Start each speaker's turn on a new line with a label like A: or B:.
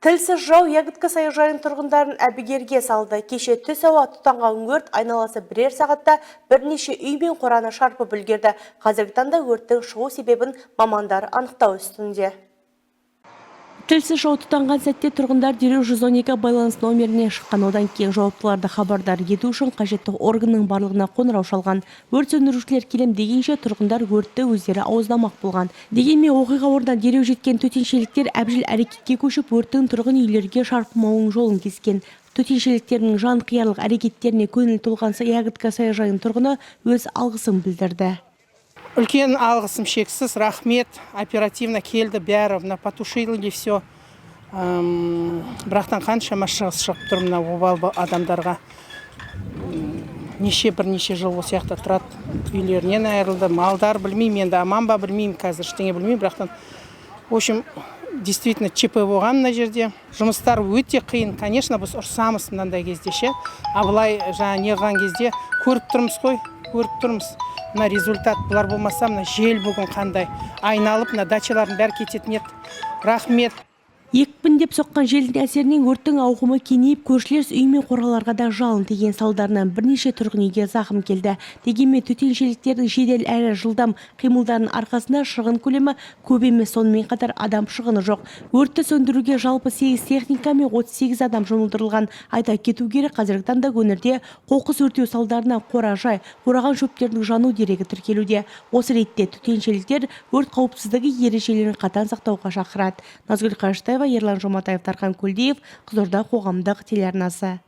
A: Тілсіз жау Ягодка саяжайының тұрғындарын әбігерге салды. Кеше түс ауа тұтанған өрт айналасы бірер сағатта бірнеше үй мен қораны шарпып үлгерді. Қазіргі таңда өрттің шығу себебін мамандар анықтау үстінде. Тілсіз жау тұтанған сәтте тұрғындар дереу 112 байланыс номеріне шыққан. Одан кейін жауаптыларды хабардар ету үшін қажетті органның барлығына қоңырау шалған. Өрт сөндірушілер келем дегенше, тұрғындар өртті өздері ауыздамақ болған. Дегенмен оқиға орнына дереу жеткен төтеншеліктер әбжіл әрекетке көшіп, өрттің тұрғын үйлерге шарпымауының жолын кескен. Төтеншеліктердің жанқиярлық әрекеттеріне көңіл толған Ягодка саяжайының тұрғыны өз алғысын білдірді.
B: Үлкен алғысым шексіз, рахмет. Оперативно келді бәрі, мына потушили все. Бірақтан қаншама шығыс шығып тұр мына обал адамдарға. Неше, бірнеше жыл осы жақта тұрады, үйлерінен айырылды, малдар, білмеймін енді, аман ба, білмеймін, қазір ештеңе білмеймін. Бірақтан, в общем, действительно ЧП болған мына жерде. Жұмыстар өте қиын, конечно, біз ұрсамыз мынандай кезде ше. А былай жаңа не қылған кезде көріп тұрмыз қой, көріп тұрмыз мына результат. Бұлар болмаса, мына жел бүгін қандай айналып, мына дачалардың бәрі кететін еді. Рахмет.
A: Екпіндеп соққан желдің әсерінен өрттің ауқымы кеңейіп, көршілес үй мен қораларға да жалын тиген. Салдарынан бірнеше тұрғын үйге зақым келді. Дегенмен төтеншеліктердің жедел әрі жылдам қимылдарының арқасында шығын көлемі көп емес, сонымен қатар адам шығыны жоқ. Өртті сөндіруге жалпы 8 техника мен 38 адам жұмылдырылған. Айта кету керек, қазіргі таңда өңірде қоқыс өртеу салдарынан қора жай, қураған шөптердің жану дерегі тіркелуде. Осы ретте төтеншеліктер өрт қауіпсіздігі ережелерін қатаң сақтауға шақырады. Назгүл Қажытаева, Ерлан Жұматаев, Тархан Көлдиев, Қызылорда қоғамдық телеарнасы.